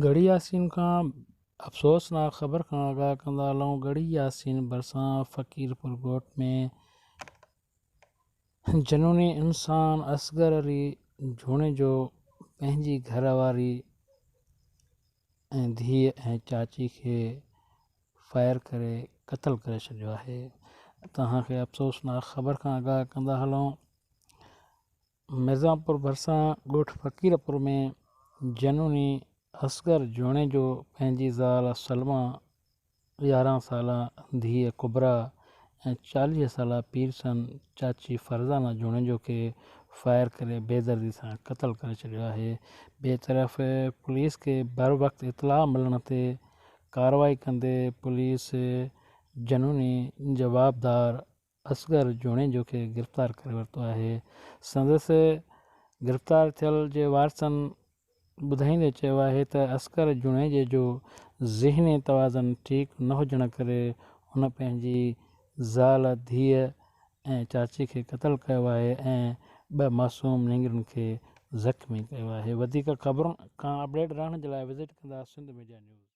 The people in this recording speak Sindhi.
ڳڙهي ياسين کان افسوسناڪ خبر کان آگاهه ڪندا هلون ڳڙهي ياسين ڀرسان فقيرپور ڳوٺ ۾ جنوني انسان اصغر علي جوڻيجو پنهنجي گهر واري ۽ ڌيء ۽ چاچي کي فائر ڪري قتل ڪري ڇڏيو آهي. توهان کي افسوسناڪ خبر کان آگاهه ڪندا هلون مرزاپور ڀرسان ڳوٺ فقيرپور ۾ جنوني اصغر جوڻيجو پنهنجي زال سلميٰ، 11 سالا ڌيء ڪبريٰ ۽ 40 سالا پيرسن چاچي فرزانه جوڻيجو کي فائر ڪري بيدردي سان قتل ڪري ڇڏيو آهي. ٻئي طرف پوليس کي بروقت اطلاع ملڻ تي ڪارروائي ڪندي پوليس جنوني جوابدار اصغر جوڻيجو کي گرفتار ڪري ورتو آهي. سندس گرفتار ٿيل جي وارثن ٻڌائيندي چيو آهي ته اصغر جوڻيجي جو ذهني توازن ٺيڪ نه هجڻ ڪري هن پنهنجي زال، ڌيء ۽ چاچي کي قتل ڪيو آهي ۽ ٻه معصوم نينگرين کي زخمي ڪيو آهي. وڌيڪ خبرن کان اپڊيٽ رهڻ جي لاء وزٽ ڪندا سنڌ ميڊيا نيوز.